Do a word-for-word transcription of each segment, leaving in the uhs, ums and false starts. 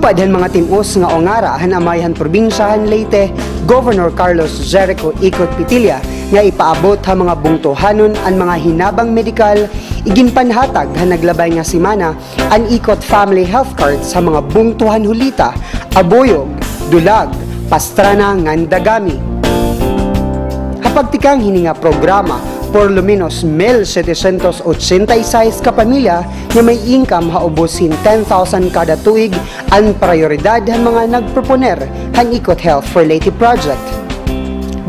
Liwat han mga tim-os nga ungara han Amay han Probinsya han Leyte, Governor Carlos Jericho Ikot Petilla, nga ipaabot ha mga bungtohanon an mga hinabang medikal, iginpanhatag han naglabay nga semana an Ikot Family Health Cards ha mga bungto han Julita, Abuyog, Dulag, Pastrana ngan Dagami. Ha pagtikang hini nga programa, por lo menos mil setecientos ochenta y seis ka pamilya nga may income ha ubos hin ten thousand kada tuig an prayoridad han mga nagproponer han Ikot Health for Leyte Project.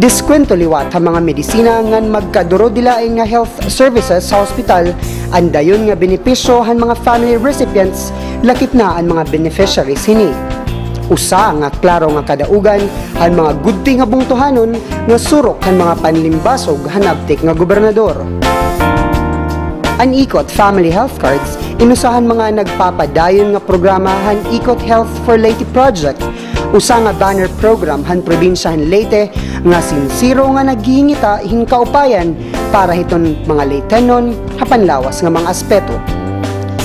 Diskwento liwat ha mga medisina ngan magkaduro-dilain nga health services ha hospital an dayon nga benepisyo han mga family recipients, lakip na an mga beneficiaries hini. Usa nga klaro nga kadaugan han mga gudti nga bungtohanon nga surok han mga panlimbasog han abtik nga gobernador. An Ikot Family Health Cards inusa han mga nagpapadayon nga programa han Ikot Health for Leyte Project, usa nga banner program han probinsya han Leyte nga sinsero nga naghihingita hin kaupayan para hiton mga Leytenon ha panlawas nga mga aspeto.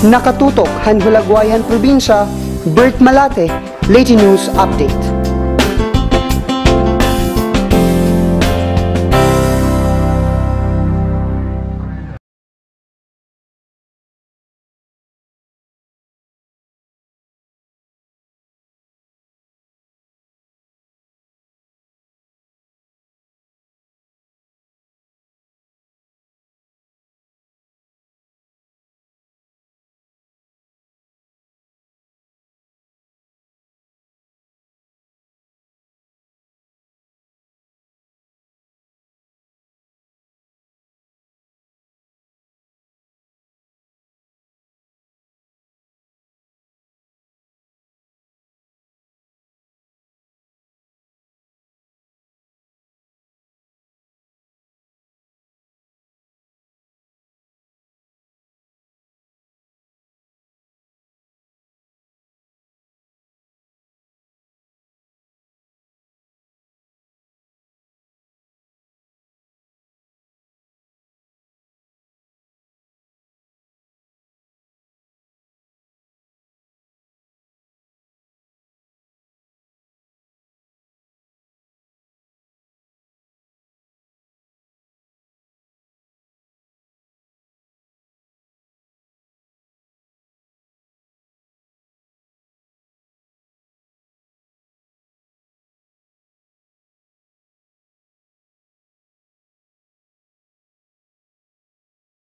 Nakatutok han hulagway han probinsya, Bert Malate, Leyte News Update.